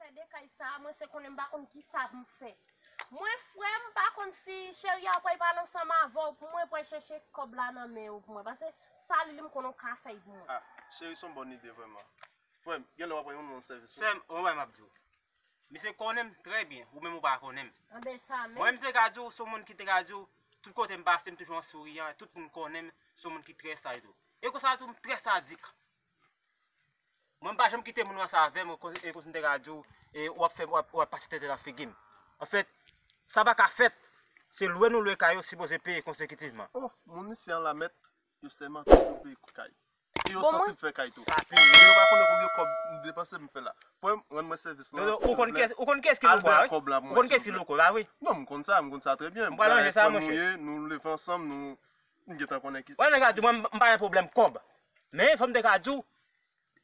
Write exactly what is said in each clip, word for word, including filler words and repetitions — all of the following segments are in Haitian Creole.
Fè de kay sa, mwen se konnen m pa konn kisa pou m fè. Mwen, frè m, pa konn si cheri a pral pale ansanm avè w pou mwen, pral chèche kòb la nan men w pou mwen. Paske sa li, li m konnen w ka fè l pou mwen. Ah, cheri, se yon bòn ide vrèman. Frè m, genlè w ap rann yon non sèvis wi. Sè m, yon bagay m ap di w. Misye konnen m trè byen, ou menm ou pa konnen m. Anben sa menm. Mwen, misye ka di w, se yon moun ki te ka di w, tout kote m pase, m toujou an souriyan, tout moun konnen m, se yon moun ki trè saj tou. E konsa tou, m trè sadik. Mwen, m pa janm kite moun ranse avè m, e konsa m te ka di w, e, w ap fè, w ap, w ap pase tenten nan figi m. Anfèt, sa pa ka fèt. Se lwe nou lwe kay yo sipoze peye konsekitivman. Oh, moun isi an la mèt, yo sèmante pou yo peye kay. E yo sansib fè kay tou. Pa peye. E yo pa konnen konbyen kòb m depanse m fè la. Frè m, rann mwen sèvis lan, silvouplè. Non, non, ou konn kiyès, ou konn kiyès ki loko a, wi? Ou konn kiyès ki loko la, wi? Non, m konn sa, m konn sa trè byen. M pral ranje sa, monchè. Frè m ou ye, nou leve ansanm, nou M gentan konnen ki. Wè, nèg la di mwen, m pa gen pwoblèm kòb. Men, fò m te ka di w,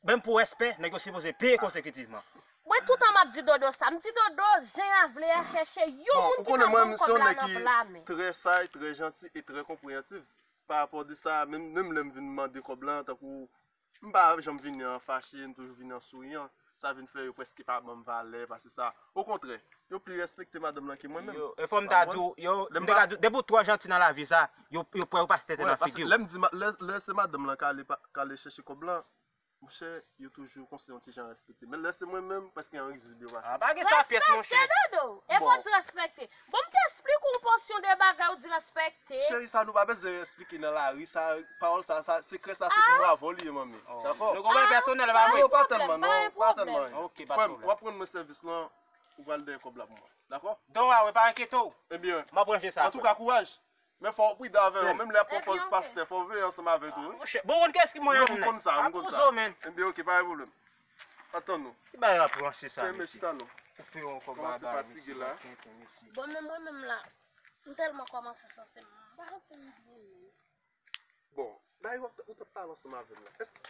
menm pou respè, nèg yo sipoze peye konsekitivman. Mwen, toutan m ap di Dodo sa. M di Dodo, jan a vle a, chèche yon moun ki ka ban m kòb la nan pla men. Bon, ou konnen mwen, m se yon nèg ki trè saj, trè janti e trè konpreyansiv. Pa rapò de sa, menm, menm lè m vin mande kòb la, tankou M pa janm vini an fache, m toujou vini an souriyan. Sa vin fè yo prèske pa ban m valè pase sa. Okontrè, yo pli respekte madanm lan ke mwen menm. Yo, e fò m ta di w, yo, m te ka di w, depi w twò janti nan lavi sa, yo, yo pran, yo pase tenten nan figi w. Lè m di, lè, lè se madanm lan k ale, k ale chèche kòb lan, monchè, yo toujou konsidere yon ti jan respekte. Men lè se mwen menm, prèske an rizib yo pase. Ah, pa gen sa pyès, monchè. Respekte, Dodo. E fò di respekte. Bon, m te esplike w yon pòsyon de bagay, ou di respekte. Cheri, sa nou pa bezwen esplike nan lari, sa, pawòl sa, sa, sekrè sa, se pou mwen avè w li ye, manmi. Dakò? Nou konprann pèsonèl, pa vre? Non, pa tèlman, non, pa tèlman. Ok, pa de pwoblèm. Frè m, w ap rann mwen sèvis lan, ou pral dèyè kòb la pou mwen. Dakò? Donk, pa enkyete w. Ebyen, m ap ranje sa, frè m. Antouka, kouraj. Men fò w pridan avè yo, menm lè y ap pran pòz pastè, fò w veye ansanm avè yo tou, wi. Monchè, bon, ou konn kiyès ki mwen an menm? Mwen konn sa, mwen konn sa. Ebyen, ok, pa gen pwoblèm. Antann nou. Ki bagay la pranse sa, mesye? Chita non. Koupe yon kòb la. Kòmanse fatige la. Bon, men mwen menm la, m tèlman kòmanse santi m, m pa santi m byen menm. Bon, bagay w ap, ou t ap pale ansanm avè m la. Èske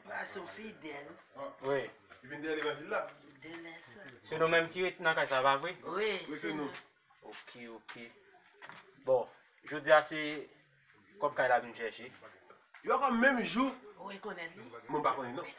Pase w Fidèl. Wi. Se nou menm ki ret nan kay sa, pa vre? Wi, se nou. Ok, ok. Bon, jodi a se kòb kay la vin chèche. Yo ankò menm jou. Ou rekonèt li? Mwen pa konnen non.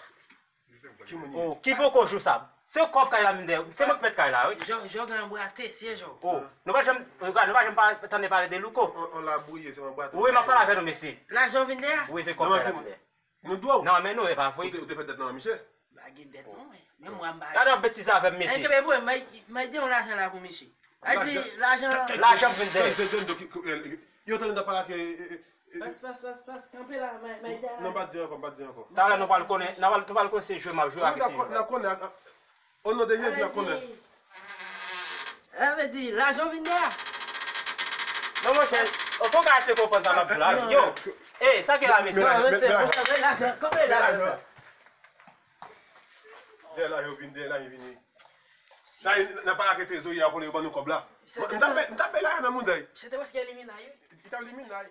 Ki moun ye? Oh, ki poko jou sa? Se kòb kay la vin dèyè. Se mwen ki mèt kay la, wi. Jò, jò gen anbwa tesye, jò. Oh, nou pa janm, nou pa, nou pa janm pa tande pale de Louko. On, on labouye, se anbwa. Wi, m ap pale avè nou, mesye. Lajan vin dèyè? Wi, se kòb kay la vin dèyè. Nou dwe w. Nan men nou, e pa vre. Ou te, ou te fè dèt nan men misye? Pa gen dèt non, men. Men mwen m pa. Gade yon betiz avè m, mesye. Enke pou mwen, mwen, mwen gen yon lajan la pou misye. A di lajan. Lajan vin dèyè. Yo tande nan pale ak, eh, eh, eh, eh. Pas, pas, pas, pas, kanpe la, may, may da. Non, pa di ankò, pa di ankò. Talè nou pral konnen, nou pral, nou pral konnen se jwe m ap jwe avèk se jwe. Wi, n a konnen, o non de Jezi, n a konnen. Sa vle di, lajan vin dèyè. Non, monchè, ou fò ka ese konprann sa m ap di la. Yo, eh, sa gen la, mesye? Non, mesye, kanpe lajan, kanpe lajan sa. Dèyè la, yo vin, dèyè la, yo vini. Sa, n ap pale ak trezorye a, konnen yo ban nou kòb la. M t ap bay, m t ap bay lajan nan mouda. Se te prèske eliminay, wi. Li t ap eliminay.